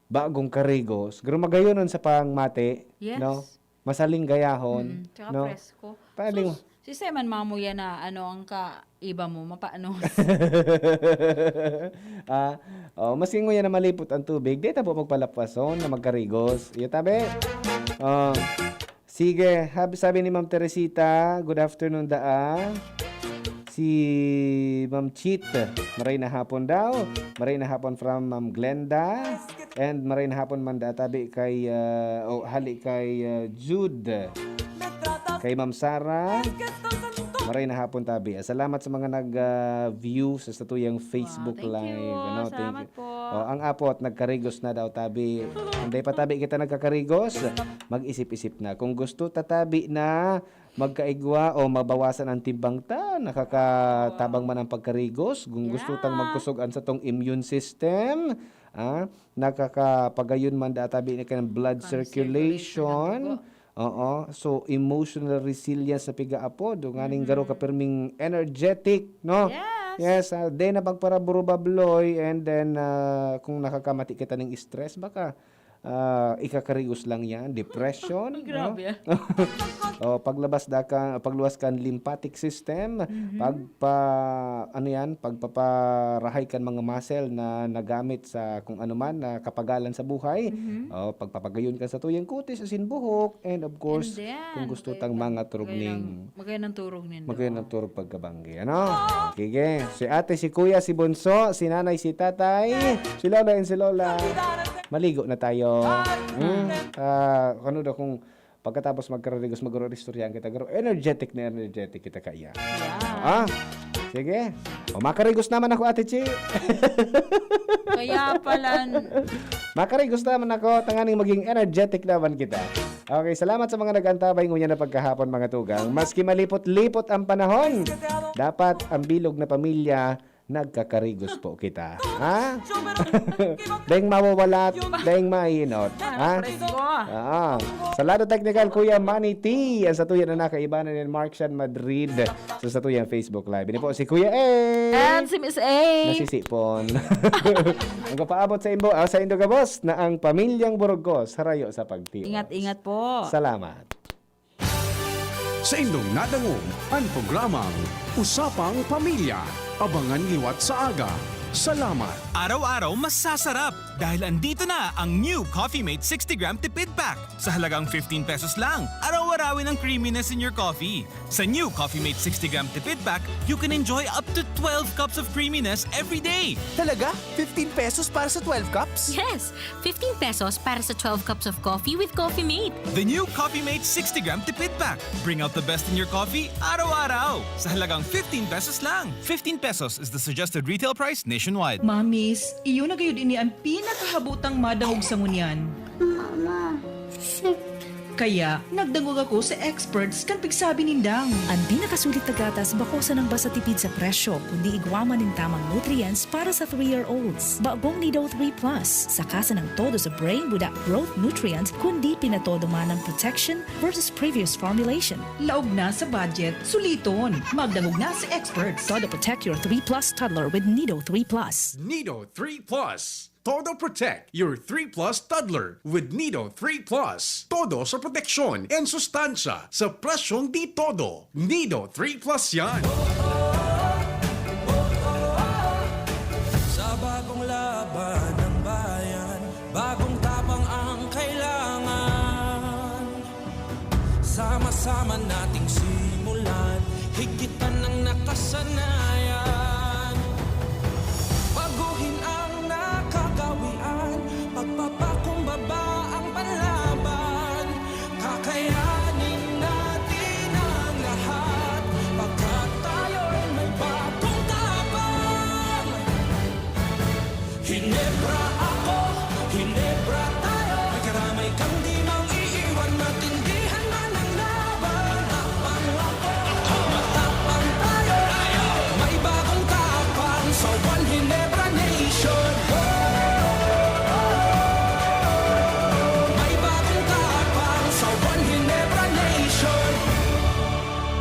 bagong karigos, garo magayonon sa pangmati, Yes. no? Masaling gayahon, Mm, tsaka no? presko. Pwedeng Sus, si Seman Mamo yan na, ano, ang kaiba mo, mapanos. Ah, oh, maski nguya na malipot ang tubig, di ta po magpalapwason na magkarigos. Iyo, tabi. Ah, Sige, hab-, sabi ni Ma'am Teresita, "Good afternoon, daa." Si Ma'am Chit, maray na hapon daw. Maray na hapon from Ma'am Glenda. And maray na hapon man daa tabi kay, ah, oh, hali kay, ah, Jude. Kay Ma'am Sarah. Maray na hapon tabi. Salamat sa mga nag, ah, view sa satuyang Facebook Live. Ano, thank you. Salamat po. Oh, ang apot, nagkarigos na daw tabi. Anday pa tabi kita nagkakarigos. Mag-isip-isip na. Kung gusto ta tabi na magkaigwa o mabawasan ang timbang ta, nakakatabang man ang pagkarigos. Kung gusto tang magkusog ang satong immune system, ah, nakakapagayon man da tabi na kan blood circulation. Oo. So, emotional resilience na piga-apod. O nganing garo ka pirming energetic, no? Yes. Yes, ah, then na pagparaburubabloy, and then, ah, kung nakakamati kita ning stress, baka, ah, ikakarigos lang yan, depression, no? Grabe, ah. O, paglabas da ka, pagluwas kan lymphatic system, pagpa-, ano yan, pagpaparahay kan mga muscle na nagamit sa kung ano man na kapagalan sa buhay. O, pagpapagayon kan satuyang kutis asin buhok, and of course, kung gusto tang mga turog ning Magayon ang turog nindo. Magayon ang turog pagkabanggi, ano? Sige. Si ate, si kuya, si bunso, si nanay, si tatay, si lola, and si lola. Maligo na tayo. Hmm? Ah, ano daw kung pagkatapos magkararigos, magkaroristoryahan kita, garo energetic na energetic kita kaya. Yeah. Ah? Sige. O, makarigos naman ako, Ate Chi. Kaya pala n- Makarigos naman ako, tanganing maging energetic naman kita. Okay, salamat sa mga nag-antabay ngunyan na pagkahapon, mga tugang. Maski malipot-lipot ang panahon, dapat ang bilog na pamilya, nagkakarigos po kita. Ha? Deng mawawalat, deng mainot. Ha? Presko. Oo. Sa lado technical, Kuya Manny T, ang satuya na nakaibanan ni Mark Shan Madrid sa satuyang Facebook Live. Ini po si Kuya A. And si Miss A. Nasisipon. Ang kapaabot sa imbo, ah, sa indo gabos na ang Pamilyang Burgos, harayo sa pagtios. Ingat-ingat po. Salamat. Sa indong nadangog, ang programang Usapang Pamilya. Abangan liwat sa aga. Salamat. Araw-araw masasarap dahil andito na ang new Coffee Mate sixty gram Tipid Pack. Sa halagang fifteen pesos lang, araw-arawin ang creaminess in your coffee. Sa new Coffee Mate sixty gram Tipid Pack, you can enjoy up to twelve cups of creaminess every day. Talaga? Fifteen pesos para sa twelve cups? Yes! Fifteen pesos para sa twelve cups of coffee with Coffee Mate. The new Coffee Mate sixty gram Tipid Pack. Bring out the best in your coffee araw-araw. Sa halagang fifteen pesos lang. Fifteen pesos is the suggested retail price nationwide. Mamis, iyo na gayud ini an pinakahabotang madangog sa ngunyan. Mama, sip. Kaya, nagdangog ako sa experts kan pigsabi nindang. An pinakasulit na gatas bako sanang basta tipid sa presyo, kundi igwa man nin tamang nutrients para sa three-year-olds. Bagong Nido three Plus, saka sanang todo sa brain, buda growth nutrients, kundi pinatodo man ang protection versus previous formulation. Laog na sa budget, suliton. Magdangog na sa experts. Todo protect your three plus toddler with Nido three Plus. Nido three Plus. Todo protect your three plus toddler with Nido three Plus. Todo sa proteksyon and sustansya sa presyong di todo. Nido three Plus yan. Sa bagong laban ng bayan, bagong tapang ang kailangan. Sama-sama nating simulan, higit pa ng nakasanayan. Baguhin ang nakagawian, pagpapakumbaba ang panlaban. Kakayanin natin ang lahat, pagkat tayo'y may bagong tapang. Hinebra ako, Hinebra tayo. May karamay kang di mang iiwan, matindihan man ang laban. Matapang ako, matapang tayo. May bagong tapang sa One Hinebra Nation. May bagong tapang sa One Hinebra Nation.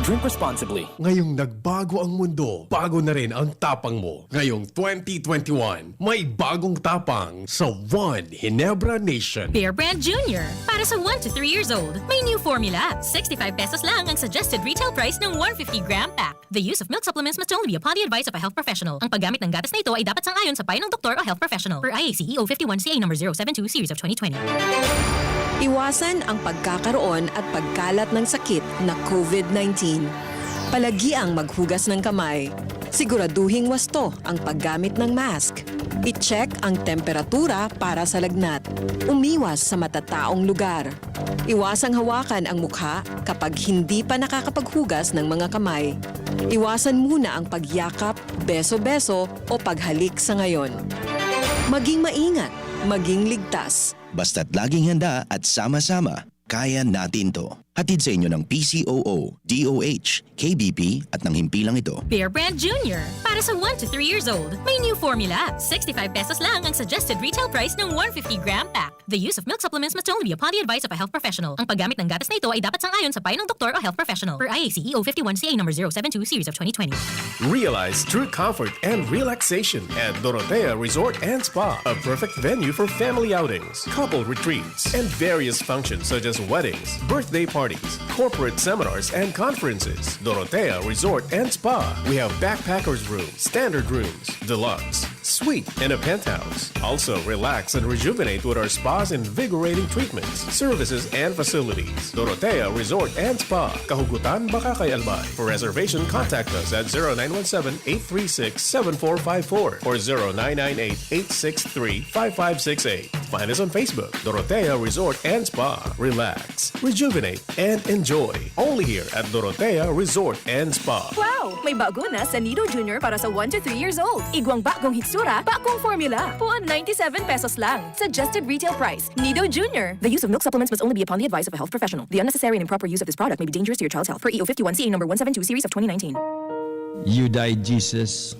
Drink responsibly. Ngayong nagbago ang mundo, bago na rin ang tapang mo. Ngayong twenty twenty-one, may bagong tapang sa One Hinebra Nation. Bear Brand Junior, para sa one to three years old. May new formula. Sixty-five pesos lang ang suggested retail price ng one fifty gram pack. The use of milk supplements must only be upon the advice of a health professional. Ang paggamit ng gatas na ito ay dapat sang-ayon sa payo ng doktor o health professional. Per I A C E O fifty-one C A number zero seven two series of twenty twenty. Iwasan ang pagkakaroon at pagkalat ng sakit na COVID nineteen. Palagiang maghugas ng kamay. Siguraduhing wasto ang paggamit ng mask. I-check ang temperatura para sa lagnat. Umiwas sa matataong lugar. Iwasang hawakan ang mukha kapag hindi pa nakakapaghugas ng mga kamay. Iwasan muna ang pagyakap, beso-beso o paghalik sa ngayon. Maging maingat, maging ligtas. Basta't laging handa at sama-sama, kaya natin to. Hatid sa inyo ng P C O O, D O H, K B P at ng himpilang ito. Bear Brand Junior. Para sa one to three years old, may new formula. Sixty-five pesos lang ang suggested retail price ng one fifty gram pack. The use of milk supplements must only be upon the advice of a health professional. Ang paggamit ng gatas na ito ay dapat sang-ayon sa payo ng doktor o health professional. Per I A C E O fifty-one C A number zero seven two series of twenty twenty. Realize true comfort and relaxation at Dorotea Resort and Spa, a perfect venue for family outings, couple retreats, and various functions such as weddings, birthday parties, corporate seminars, and conferences. Dorotea Resort and Spa. We have backpackers room, standard rooms, deluxe, suite, and a penthouse. Also, relax and rejuvenate with our spa's invigorating treatments, services, and facilities. Dorotea Resort and Spa, Kahugutan, Bacacay, Albay. For reservation, contact us at zero nine one seven, eight three six, seven four five four or zero nine nine eight, eight six three, five five six eight. Find us on Facebook, Dorotea Resort and Spa. Relax, rejuvenate, and enjoy. Only here at Dorotea Resort and Spa. Wow! May bago na sa Nido Junior para sa one to three years old. Igwang bagong hitsura, bagong formula. Puon ninety-seven pesos lang. Suggested retail price. Nido Junior. The use of milk supplements must only be upon the advice of a health professional. The unnecessary and improper use of this product may be dangerous to your child's health. Per E O fifty-one C A number one seven two series of twenty nineteen. You died, Jesus.